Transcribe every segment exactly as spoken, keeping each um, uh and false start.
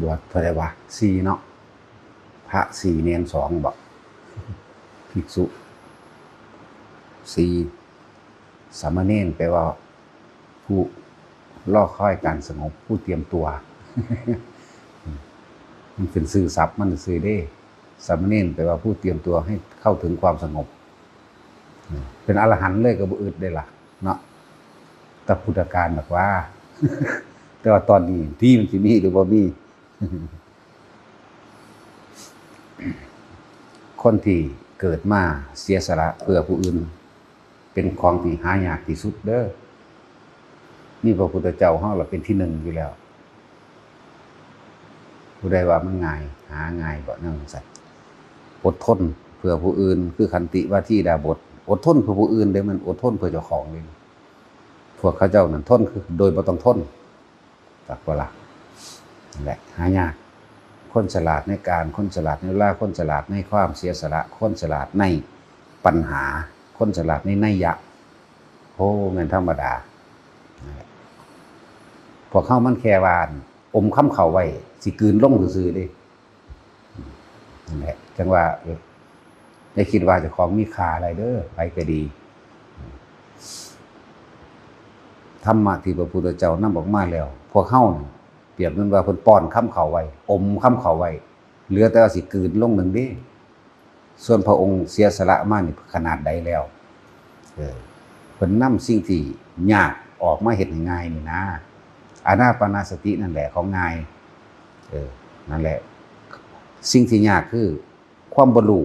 บวชเท่าไหร่วะ สี่เนาะ พระสี่ เณรสอง บ่ ภิกษุสี่ สามเณรแปลว่า ผู้รอคอยการสงบ ผู้เตรียมตัว มันเป็นชื่อศัพท์มันซื่อเด้ สามเณรแปลว่าผู้เตรียมตัวให้เข้าถึงความสงบ เป็นอรหันต์เลยก็บ่อึดได้ล่ะ เนาะ แต่พุทธกาลบอกว่า แต่ว่าตอนนี้ที่มันสิมีหรือบ่มี คนที่เกิดมาเสียสละเพื่อผู้อื่น เป็นของที่หายากที่สุดเด้อ มีพระพุทธเจ้าเฮาล่ะเป็นที่หนึ่งอยู่แล้ว ผู้ใดว่ามันง่าย หาง่ายบ่ แนวจั่งซั้น อดทนเพื่อผู้อื่น คือขันติวาทีดาบส อดทนเพื่อผู้อื่นเด้ มันอดทนเพื่อเจ้าของเด้ พวกเขาเจ้านั่นทนคือโดยบ่ต้องทน จักบ่ล่ะ นั่นแหละ หายาก คนฉลาดในการ คนฉลาดในเวลา คนฉลาดในความเสียสละ คนฉลาดในปัญหา คนฉลาดในนัยยะ โอ้ แม่นธรรมดา นั่นแหละ พวกเฮามันแค่ว่า อมคำเข้าไว้ สิกลืนลงซื่อๆเด้ นั่นแหละ จั่งว่า เออ อย่าคิดว่าเจ้าของมีค่าอะไรเด้อ ไผก็ดี ธรรมะที่พระพุทธเจ้านำออกมาแล้ว พวกเฮานี่ เปรียบเหมือนว่าเพิ่นป้อนคำเข้าไว้ อมคำเข้าไว้ เหลือแต่ว่าสิกลืนลงหนึ่งเด้ ส่วนพระองค์เสียสละมานี่ขนาดใดแล้ว เออ เพิ่นนำสิ่งที่ยากออกมาเฮ็ดให้ง่ายนี่นะ อานาปานสตินั่นแหละของง่าย เออ นั่นแหละ สิ่งที่ยากคือความบ่รู้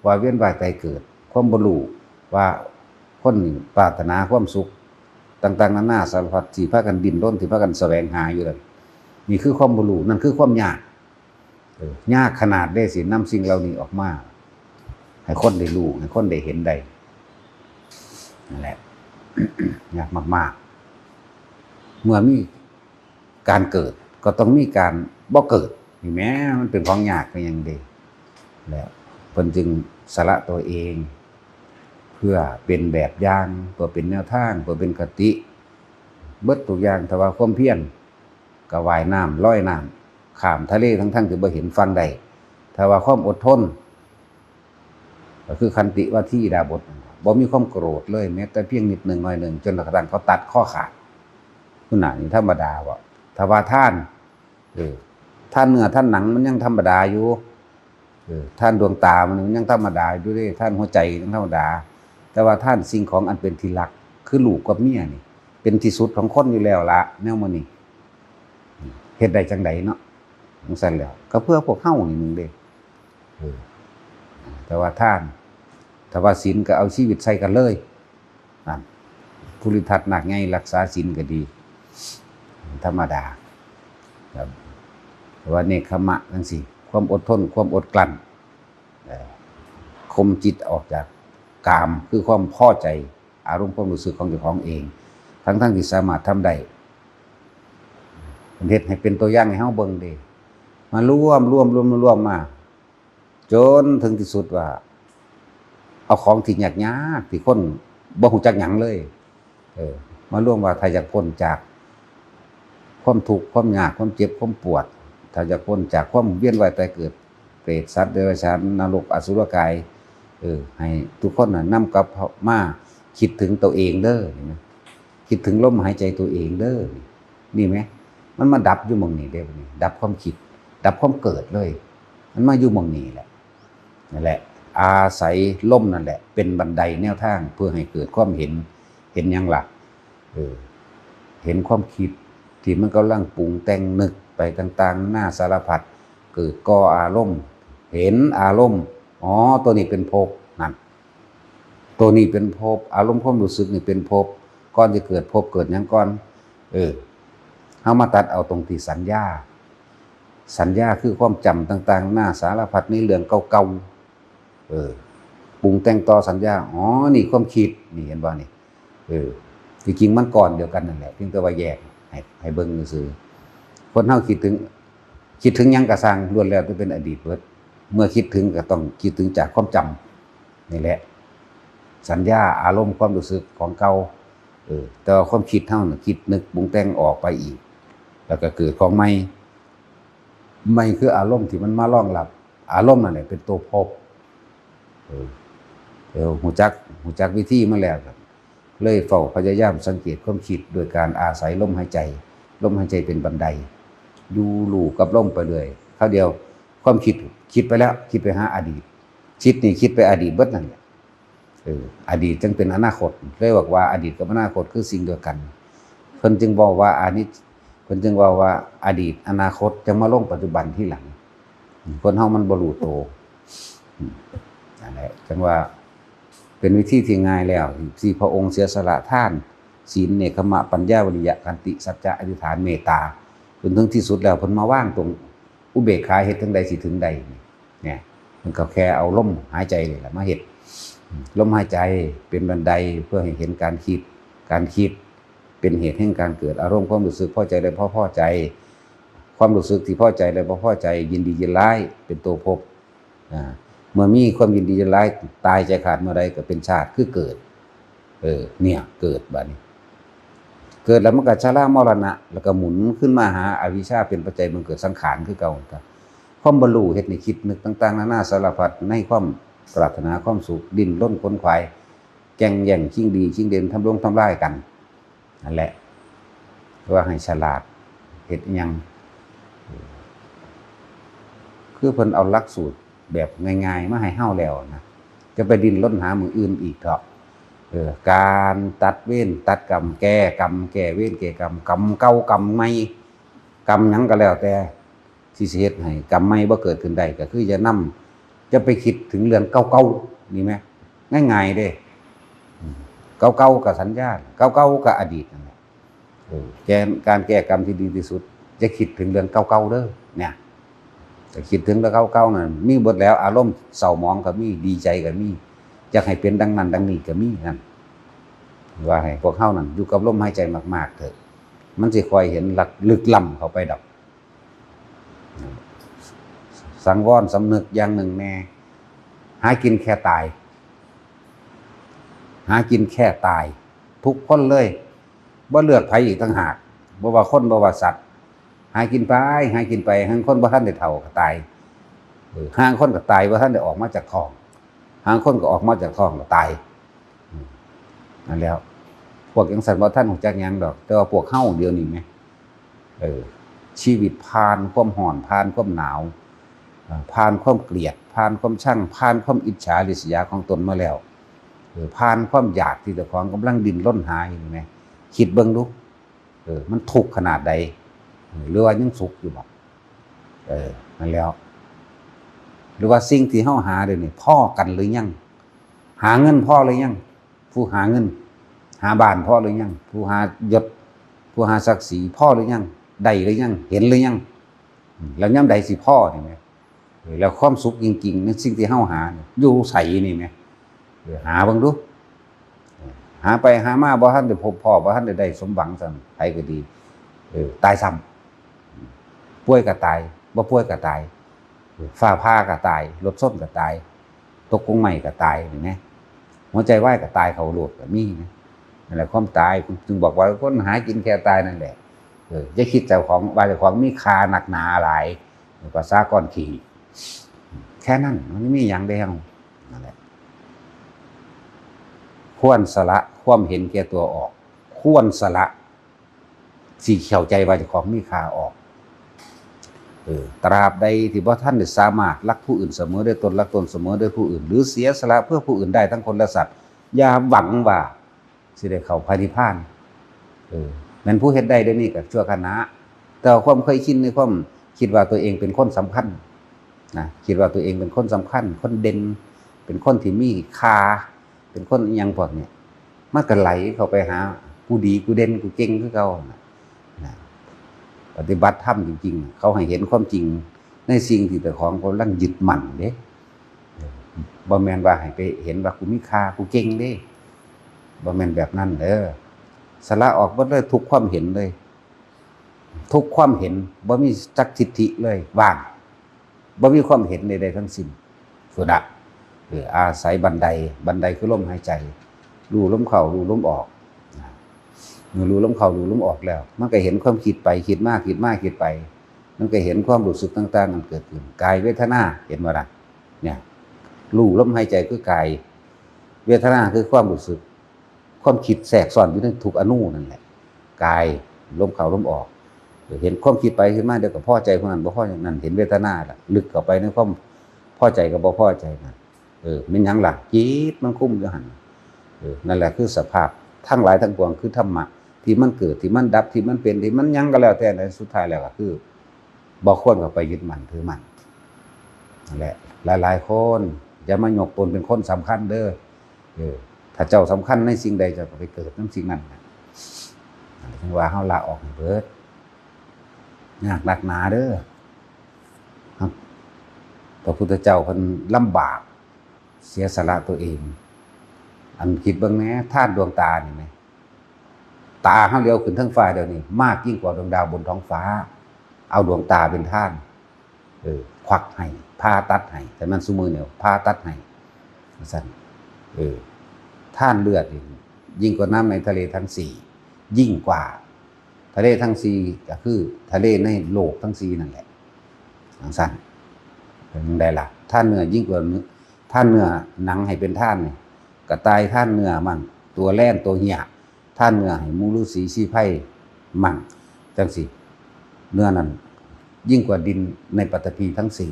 ว่าเวียนว่ายตายเกิด ความบ่รู้ว่าคนนี่ปรารถนาความสุขต่างๆนานาสารพัดที่พากันดิ้นรน ที่พากันแสวงหาอยู่นั่น นี่คือความบ่รู้ นั่นคือความยาก เออ ยากขนาดเด้สินำสิ่งเหล่านี้ออกมา ให้คนได้รู้ ให้คนได้เห็นได้ นั่นแหละ ยากมากๆ เมื่อมีการเกิด ก็ต้องมีการบ่เกิด นี่แหม มันเป็นของยากเป็นอย่างเด้ แล้วเพิ่นจึงสละตัวเอง เพื่อเป็นแบบอย่าง เพื่อเป็นแนวทาง เพื่อเป็นคติ เบิดทุกอย่าง ถ้าว่าความเพียร ก็ว่ายน้ำลอยน้ำ ข้ามทะเลทั้งๆที่บ่เห็นฝั่งได้ ถ้าว่าความอดทน ก็คือขันติวาทีดาบส บ่มีความโกรธเลย แม้แต่เพียงนิดหนึ่งหน่อยหนึ่ง จนกระทั่งเขาตัดคอขาด คุณน่ะ นี่ธรรมดาบ่ ถ้าว่าทาน เออ ทานเนื้อทานหนังมันยังธรรมดาอยู่ เออ ทานดวงตามันยังธรรมดาอยู่เด้ ทานหัวใจยังธรรมดา แต่ว่าทานสิ่งของอันเป็นที่รัก คือลูกกับเมียนี่ เป็นที่สุดของคนอยู่แล้วละ แนวมื้อนี้ เฮ็ดได้จั่งใดเนาะ จั่งซั้นแล้ว ก็เพื่อพวกเฮานี่หนึ่งเด้ เออ แต่ว่าทาน ถ้าว่าศีลก็เอาชีวิตใส่กันเลย นั่น ภูริทัตนาคใหญ่รักษาศีลก็ดี ธรรมดา ครับ แต่ว่าเนกขมะจั่งซี้ ความอดทน ความอดกลั้น เอ่อ ข่มจิตออกจากกาม คือความพอใจ อารมณ์ความรู้สึกของเจ้าของเอง ทั้งๆที่สามารถทำได้ เพิ่นเฮ็ดให้เป็นตัวอย่างให้เฮาเบิ่งเด้ มารวม รวม รวม รวมมา จนถึงที่สุดว่า เอาของที่ยากๆ ที่คนบ่ฮู้จักหยังเลย เออ มารวมว่าถ้าอยากพ้นจากความทุกข์ ความยาก ความเจ็บ ความปวด ถ้าอยากพ้นจากความเวียนว่ายตายเกิด เปรต สัตว์เดรัจฉาน นรก อสุรกาย เออ ให้ทุกคนน่ะนำกลับมาคิดถึงตัวเองเด้อ เห็นไหม คิดถึงลมหายใจตัวเองเด้อ นี่ไหม มันมาดับอยู่หม่องนี้เด้ ดับความคิด ดับความเกิดเลย มันมาอยู่หม่องนี้แหละ นั่นแหละ อาศัยลมนั่นแหละ เป็นบันไดแนวทางเพื่อให้เกิดความเห็น เห็นหยังล่ะ เออ เห็นความคิดที่มันกำลังปรุงแต่งนึกไปต่างๆนานาสารพัด เกิดก่ออารมณ์ เห็นอารมณ์ อ๋อ ตัวนี้เป็นภพ นั่น ตัวนี้เป็นภพ อารมณ์ความรู้สึกนี่เป็นภพ ก่อนจะเกิดภพเกิดหยังก่อน เออ เฮามาตัดเอาตรงที่สัญญา สัญญาคือความจำต่างๆนานาสารพัดในเรื่องเก่าๆ เออ ปรุงแต่งต่อสัญญา อ๋อ นี่ความคิด นี่เห็นบ่นี่ เออ ที่จริงมันก้อนเดียวกันนั่นแหละ เพียงแต่ว่าแยกให้ ให้เบิ่งซื่อๆ คนเฮาคิดถึง คิดถึงหยังก็ซ่าง ล้วนแล้วแต่เป็นอดีตเบิด เมื่อคิดถึงก็ต้องคิดถึงจากความจำนี่แหละ สัญญา อารมณ์ ความรู้สึกของเก่า เออ แต่ว่าความคิดเฮาน่ะ คิดนึกปรุงแต่งออกไปอีก แล้วก็เกิดของใหม่ ไม่คืออารมณ์ที่มันมารองรับ อารมณ์นั่นแหละเป็นตัวภพ เออ เออ ฮู้จัก ฮู้จักวิธีมาแล้วครับ เลยเฝ้าพยายามสังเกตความคิดโดยการอาศัยลมหายใจ ลมหายใจเป็นบันได ดูรู้กับลมไปเรื่อย คราวเดียวความคิด คิดไปแล้ว คิดไปหาอดีต จิตนี่คิดไปอดีตเบิดนั่นแหละ เออ อดีตจั่งเป็นอนาคต เลยบอกว่าอดีตกับอนาคตคือสิ่งเดียวกัน เพิ่นจึงเว้าว่าอนิจ เพิ่นจึงเว้าว่าอดีต อนาคตจั่งมาลงปัจจุบันทีหลัง คนเฮามันบ่รู้โต อืม นั่นแหละ จั่งว่าเป็นวิธีที่ง่ายแล้ว ที่พระองค์เสียสละทาน ศีล เนกขัมมะ ปัญญา วิริยะ ขันติ สัจจะ อธิษฐาน เมตตา จนถึงที่สุดแล้วเพิ่นมาวางตรงอุเบกขา เฮ็ดจั่งใดสิถึงได้นี่ เนี่ย มันก็แค่เอาลมหายใจนี่แหละมาเฮ็ด ลมหายใจเป็นบันไดเพื่อให้เห็นการคิด การคิดเป็นเหตุแห่งการเกิดอารมณ์ความรู้สึกพอใจและบ่พอใจ ความรู้สึกที่พอใจและบ่พอใจ ยินดียินร้ายเป็นตัวภพ อ่า เมื่อมีความยินดียินร้าย ตายใจขาดเมื่อใดก็เป็นชาติคือเกิด เออ เนี่ย เกิดบัดนี้ เกิดแล้วมันก็ชรามรณะ แล้วก็หมุนขึ้นมาหาอวิชชาเป็นปัจจัยบังเกิดสังขารคือเก่า ความบ่รู้เฮ็ดให้คิดนึกต่างๆนานาสารพัดในความปรารถนาความสุข ดิ้นรนขวนขวาย แก่งแย่งชิงดีชิงเด่น ทำลงทำลายกัน นั่นแหละ ว่าให้ฉลาด เฮ็ดอิหยัง คือเพิ่นเอาหลักสูตรแบบง่ายๆมาให้เฮาแล้วนะ จะไปดิ้นรนหามื้ออื่นอีกเถาะ เออ การตัดเวรตัดกรรม แก้กรรม แก้เวรแก้กรรม กรรมเก่ากรรมใหม่ กรรมหยังก็แล้วแต่ ที่สิเฮ็ดให้กรรมใหม่บ่เกิดขึ้นได้ ก็คืออย่านำ จะไปคิดถึงเรื่องเก่าๆ นี่แหม ง่ายๆเด้ อืม เก่าๆก็สัญญา เก่าๆก็อดีตนั่นแหละ เออ แก้ การแก้กรรมที่ดีที่สุด จะคิดถึงเรื่องเก่าๆเด้อ เนี่ย จะคิดถึงเรื่องเก่าๆนั่น มีเบิดแล้ว อารมณ์เศร้าหมองก็มี ดีใจก็มี อยากให้เป็นดังนั้นดังนี้ก็มีนั่น ว่าให้พวกเฮานั่นอยู่กับลมหายใจมากๆเถอะ มันสิค่อยเห็นหลักลึกล้ำเข้าไปดอก สังวรสำนึกอย่างหนึ่งแน่ หากินแค่ตาย หากินแค่ตาย ทุกคนเลย บ่เลือกไผอีกต่างหาก บ่ว่าคนบ่ว่าสัตว์ หากินไป หากินไป ห่างคนบ่ทันได้เฒ่าก็ตาย เออ ห่างคนก็ตายบ่ทันได้ออกมาจากท้อง ห่างคนก็ออกมาจากท้องก็ตาย อืม นั่นแล้ว พวกจั่งซั้นบ่ทันฮู้จักหยังดอก แต่ว่าพวกเฮาเดี๋ยวนี้แหม เออ ชีวิตผ่านความร้อน ผ่านความหนาว เอ่อ ผ่านความเกลียด ผ่านความชัง ผ่านความอิจฉาริษยาของตนมาแล้ว เออ ผ่านความอยากที่เจ้าของกำลังดิ้นรนหาอยู่นี่แหม คิดเบิ่งดู เออ มันทุกข์ขนาดใด เออ หรือว่ายังสุขอยู่บ่ เออ นั่นแล้ว หรือว่าสิ่งที่เฮาหาเดี๋ยวนี้พอกันหรือยัง หาเงินพอหรือยัง ผู้หาเงิน หาบ้านพอหรือยัง ผู้หายศ ผู้หาศักดิ์ศรีพอหรือยัง ได้หรือยัง เห็นหรือยัง อืม แล้วยามใดสิพอนี่แหม เออ แล้วความสุขจริงๆในสิ่งที่เฮาหาเนี่ยอยู่ไสนี่แหม เออ หาเบิ่งดู เออ หาไปหามาบ่ทันได้พบพ้อ บ่ทันได้ได้สมหวังซั่น ไผก็ดี เออ ตายซ้ำ ป่วยก็ตาย บ่ป่วยก็ตาย ฟ้าผ่าก็ตาย รถชนก็ตาย ตกกรงไม้ก็ตาย เห็นไหม หัวใจวายก็ตายเข้าโลดก็มีนะ นั่นแหละความตาย จึงบอกว่าคนหากินแค่ตายนั่นแหละ เออ อย่าคิดเจ้าของ ว่าเจ้าของมีค่านักหนาหลาย ภาษากรขี้ แค่นั้น มันไม่มีหยังเด้ นั่นแหละ ควรสละความเห็นแก่ตัวออก ควรสละ สิเข้าใจว่าเจ้าของมีค่าออก เออ ตราบใดที่บ่ทันได้สามารถรักผู้อื่นเสมอด้วยตน รักตนเสมอด้วยผู้อื่น หรือเสียสละเพื่อผู้อื่นได้ทั้งคนและสัตว์ อย่าหวังว่าสิได้เข้าพระนิพพาน เออ แม่นผู้เฮ็ดได้เดี๋ยวนี้ก็ชั่วขณะ แต่ว่าความเคยชินในความคิดว่าตัวเองเป็นคนสำคัญนะ คิดว่าตัวเองเป็นคนสำคัญ คนเด่น เป็นคนที่มีค่า เป็นคนอิหยังพวกเนี้ย มันก็ไหลเข้าไปหากูดีกูเด่นกูเก่งคือเก่าน่ะ นะ ปฏิบัติธรรมจริงๆ เขาให้เห็นความจริงในสิ่งที่เจ้าของกำลังยึดมั่นเด้ เออ บ่แม่นว่าให้ไปเห็นว่ากูมีค่ากูเก่งเด้ บ่แม่นแบบนั้นเด้อ สละออกเบิดเลย ทุกความเห็นเลย ทุกความเห็น บ่มีจักทิฏฐิเลย ว่าง บ่มีความเห็นใดๆทั้งสิ้น พุ้นน่ะ เออ อาศัยบันได บันไดคือลมหายใจ รู้ลมเข้า รู้ลมออก นะ เมื่อรู้ลมเข้า รู้ลมออกแล้ว มันก็เห็นความคิดไป คิดมา คิดมา คิดไป มันก็เห็นความรู้สึกต่างๆ มันเกิดขึ้น กายเวทนา เห็นบ่ล่ะ เนี่ย รู้ลมหายใจคือกาย เวทนาคือความรู้สึก ความคิดแทรกซ้อนอยู่ในทุกอณุนั่นแหละ กาย ลมเข้าลมออก เห็นความคิดไปคิดมา เดี๋ยวก็พอใจผู้นั้น บ่พอใจนั้น เห็นเวทนาล่ะ ลึกเข้าไปในความพอใจกับบ่พอใจนั่น เออ แม่นหยังล่ะ จิตมันคุมอยู่หั่น เออ นั่นแหละคือสภาพทั้งหลายทั้งปวง คือธรรมะ ที่มันเกิด ที่มันดับ ที่มันเป็น ที่มันหยังก็แล้วแต่ ในสุดท้ายแล้วก็คือ บ่ควรเข้าไปยึดมั่นถือมั่น นั่นแหละ หลายๆ คน อย่ามายกตนเป็นคนสำคัญเด้อ เออ ถ้าเจ้าสำคัญในสิ่งใด เจ้าก็ไปเกิดนำสิ่งนั้นน่ะ นั่นแหละ ถึงว่าเฮาละออกให้เบิด ยากนักหนาเด้อ ครับ พระพุทธเจ้าเพิ่นลำบาก เสียสละตัวเอง อันคิดเบิ่งแหน่ ทานดวงตานี่แหม ตาเฮาเหลียวขึ้นเทิงฟ้าเดี๋ยวนี้ มากยิ่งกว่าดวงดาวบนท้องฟ้า เอาดวงตาเป็นทาน เออ ควักให้ ผ่าตัดให้ แต่มันซุมื้อเนี่ย ผ่าตัดให้ ว่าซั่น เออ ทานเลือดนี่ ยิ่งกว่าน้ำในทะเลทั้งสี่ ยิ่งกว่า ทะเลทั้งสี่ก็คือทะเลในโลกทั้งสี่นั่นแหละ จั่งซั่น เป็นจั่งใดล่ะ ทานเนื้อยิ่งกว่าเนื้อ ทานเนื้อหนังให้เป็นทานนี่ กระต่ายทานเนื้อมั่ง ตัวแล่นตัวเหี้ย ทานเนื้อให้หมู่ฤๅษีชีไพรมั่ง จั่งซี้ เนื้อนั้นยิ่งกว่าดินในปฐพีทั้งสี่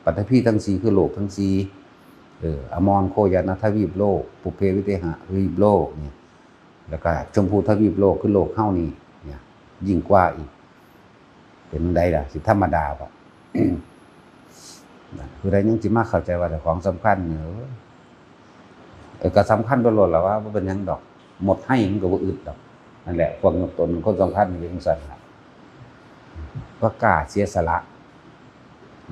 ปฐพีทั้งสี่คือโลกทั้งสี่ เออ อมรโคยนทวีปโลก ปุพเพวิเทหะทวีปโลกเนี่ย แล้วก็ชมพูทวีปโลกคือโลกเฮานี่ เนี่ย ยิ่งกว่าอีก เป็นจั่งใดล่ะ สิธรรมดาบ่ ผู้ใดยังสิมาเข้าใจว่าเจ้าของสำคัญเนี่ย เออ ก็สำคัญไปโลดล่ะว่า บ่เป็นหยังดอก หมดให้มันก็บ่อึดดอก นั่นแหละ พวกยกตนเป็นคนสำคัญนี่เป็นจั่งซั่นล่ะ บ่กล้าเสียสละ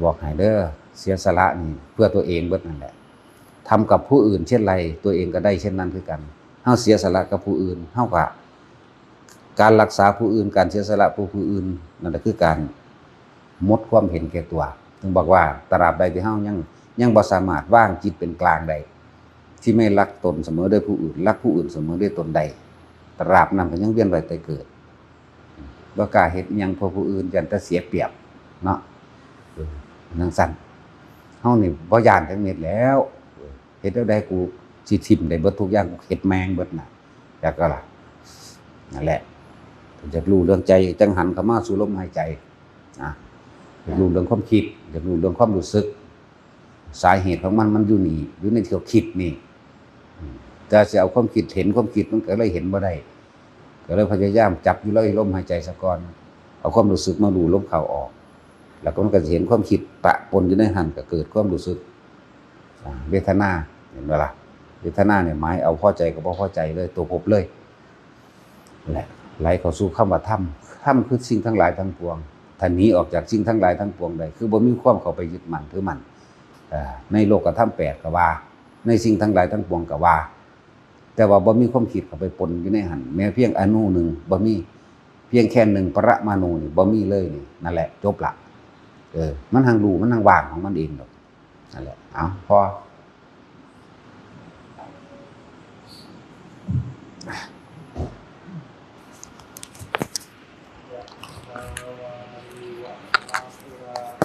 บอกให้เด้อ เสียสละนี่เพื่อตัวเองเบิดนั่นแหละ ทำกับผู้อื่นเช่นไร ตัวเองก็ได้เช่นนั้นคือกัน เฮาเสียสละกับผู้อื่น เฮาก็ การรักษาผู้อื่น การเสียสละเพื่อผู้อื่น นั่นแหละคือการหมดความเห็นแก่ตัว ถึงบอกว่าตราบใดที่เฮายัง ยังบ่สามารถวางจิตเป็นกลางได้ ที่ไม่รักตนเสมอด้วยผู้อื่น รักผู้อื่นเสมอด้วยตนได้ ตราบนั้นก็ยังเวียนว่ายตายเกิด บ่กล้าเฮ็ดอิหยังเพื่อผู้อื่น ย้านแต่เสียเปรียบเนาะ เออ จั่งซั่น เฮานี่บ่ย้านจักเม็ดแล้ว เฮ็ดแนวใดกูสิถิ่มได้เบิดทุกอย่าง กูเฮ็ดแม่งเบิดน่ะ จักก็ล่ะ นั่นแหละ อยากรู้เรื่องใจ จั่งหันเข้ามาสู่ลมหายใจ นะ อยากรู้เรื่องความคิด อยากรู้เรื่องความรู้สึก สาเหตุของมัน มันอยู่นี่ อยู่ในที่คิดนี่ อืม แต่สิเอาความคิดเห็นความคิด มันก็เลยเห็นบ่ได้ ก็เลยพยายามจับอยู่เลยลมหายใจซะก่อน เอาความรู้สึกมารู้ลมเข้าออก แล้วก็มันก็สิเห็นความคิดปะปนอยู่ในหั่น ก็เกิดความรู้สึก อ่า เวทนา เห็นบ่ล่ะ เวทนาเนี่ยหมายเอาพอใจกับบ่พอใจเลย ตัวภพเลย นั่นแหละ ไหลเข้าสู่คำว่าธรรม ธรรมคือสิ่งทั้งหลายทั้งปวง ถ้าหนีออกจากสิ่งทั้งหลายทั้งปวงได้ คือบ่มีความเข้าไปยึดมั่นถือมั่น อ่า ในโลกธรรมแปดก็ว่า ในสิ่งทั้งหลายทั้งปวงก็ว่า แต่ว่าบ่มีความคิดเข้าไปปนอยู่ในหั่น แม้เพียงอณุหนึ่งบ่มี เพียงแค่หนึ่งปรมาณูนี่บ่มีเลยนี่ นั่นแหละ จบละ เออ มันหังรู้ มันหังว่างของมันเองดอก นั่นแหละ เอา พอ